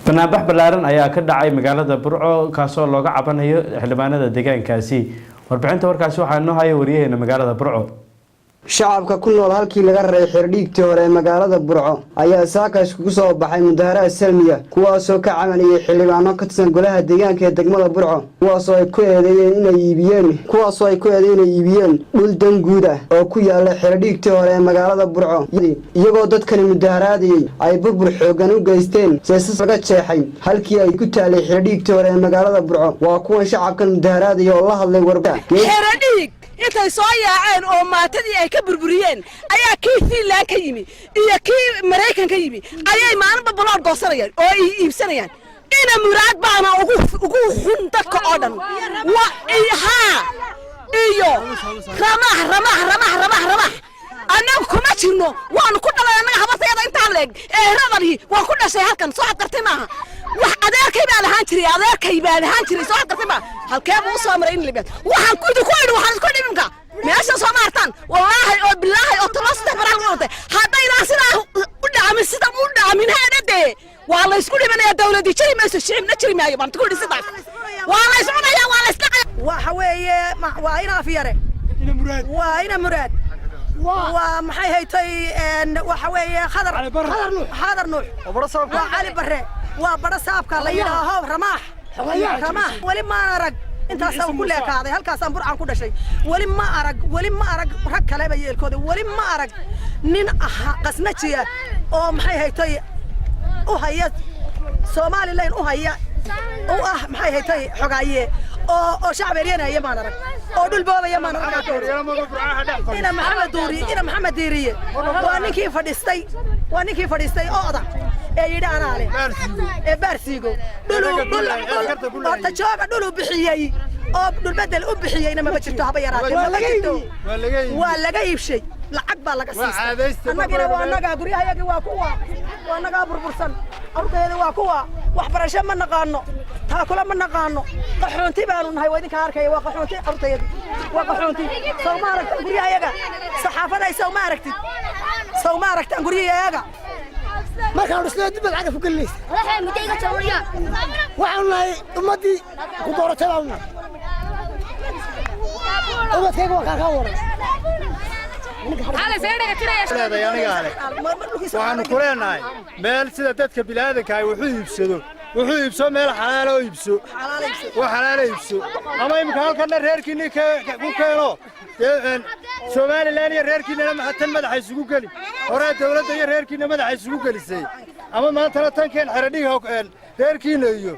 Banaanbax ballaaran ayaa ka dhacay magaalada Burco, kaasoo looga cabanayo xildhibaanada deegaankaasi. Warbixinta warkaasi waxaa inoo haya wariyaheena magaalada Burco. Shacabka ku nool halkii laga raray xerdhiigtii hore ee magaalada Burco ayaa saaka iskugu soo baxay mudaharaad salmiya, kuwaasoo ka cabanayay xildhibaano ka tirsan golaha deegaanka ee degmada Burco, kuwaasoo ay ku eedeeyeen inay iibiyeen dhul dan guud ah oo ku yaala xerdhiigtii hore ee magaalada Burco, iyagoo dadkani mudaharaadayey ay burbur xooggan u geysteen seesas laga jeexay halkii ay ku taalay xerdhiigtii hore ee magaalada Burco. Waa kuwan shacabkan mudaharaadaya oo la hadlay warba. Xeradhiig intay soo yaaceen oo maatadii ay ka burburiyeen ayaa kii Finland ka yimi iyo kii Maraykan ka yimi ayay maalinba baloor goosanayaan oo ay iibsanayaan. Ina Muraad baana ugu xun dadka oo dhan haa iyo Ramaax, Ramaax, Ramaax, Ramaax, Ramaax. Annagu kuma jirno, waanu ku dhalay annaga habartayada intaan leeg eeradani waan ku dhashay halkan. Soo xadqartay maaha wax, adeerkay baa lahaan jiray, adeerkay baa lahaan jiray. Soo xadqartay maaha, halkee buu u soo maray in libeed? Waxaan ku idinku idhi, waxaan isku dhibimka meesha soo maartaan, wallaahi oo bilaahi oo tolo saddex baraa lagu watay. Haddaynaa sidaa u dhacamin, sida u dhacamin haadhadee waa la isku dhimanayaa. Dawladii jiri mayso, shicibna jiri maayo baan ku idhi. Sidaas waa la iscunayaa, waa la isdhaqaya. Waxa weeye, waa ina Afyare, waa ina Muraad, waa maxay haytay, waxa weeye Khadar, Khadar Nuux, waa Cali Barre, waa badha saabka la yidhaaho Ramaax, Ramaax. Weli ma arag intaasaan ku leekaaday, halkaasaan Burcaan ku dhashay. Weli ma arag, weli ma arag rag kaleba yeelkooda. Weli ma arag nin aha qasnajiya oo maxay haytay u haya Somaliland, u haya u ah maxay haytay xogaaye oo shacab eryanaya maan arag, oo dhul boobaya maan arag. Ina Maxamed Duuri, ina Maxamed Diiriye waa ninkii fadhiistay, waa ninkii fadhiistay ooda ee yidhi anaa leh ee Baarsiigo. Dhul dhul horta jooga, dhuluu bixiyey oo dhulbedel u bixiyeyna mama jirto, haba yaraatee mama jirto. Waa laga iibshay, lacag baa laga siistay. Annagina waa annagaa, guryahayagii waa kuwa, waa annagaa burbursan, carruurtayada waa kuwa. Waxbarasho ma naqaano, taakula ma naqaano, qaxoonti baanu nahay. Waa idinka arkaya, waa qaxoonti, carruurtayadu waa qaxoonti. Sow ma aragtan guryahayaga? Saxaafaday, sow ma aragtid? Sow ma aragtan guryahayaga? Markaan dhisnay dib baad cagaf ku gelinaysa. Waxaanu nahay ummaddii ku dooratay baanu nahay. Ubadkayga waa kaa waran. Leedahay anigaa leh. Waxaanu ku leenahay meel sida dadka bini'aadanka ay wuxuu iibsado, wuxuu iibso meel xalaalo iibso, wax xalaalo iibso. Ama imika halkanna reerkiinni ku keeno dee Somaliland iyo reerkiinnana maxaa tan madaxa isugu geli? Horaa dawladda iyo reerkiinna madaxa isugu gelisay, ama maantana tankeen xeradhiga reerkiinna iyo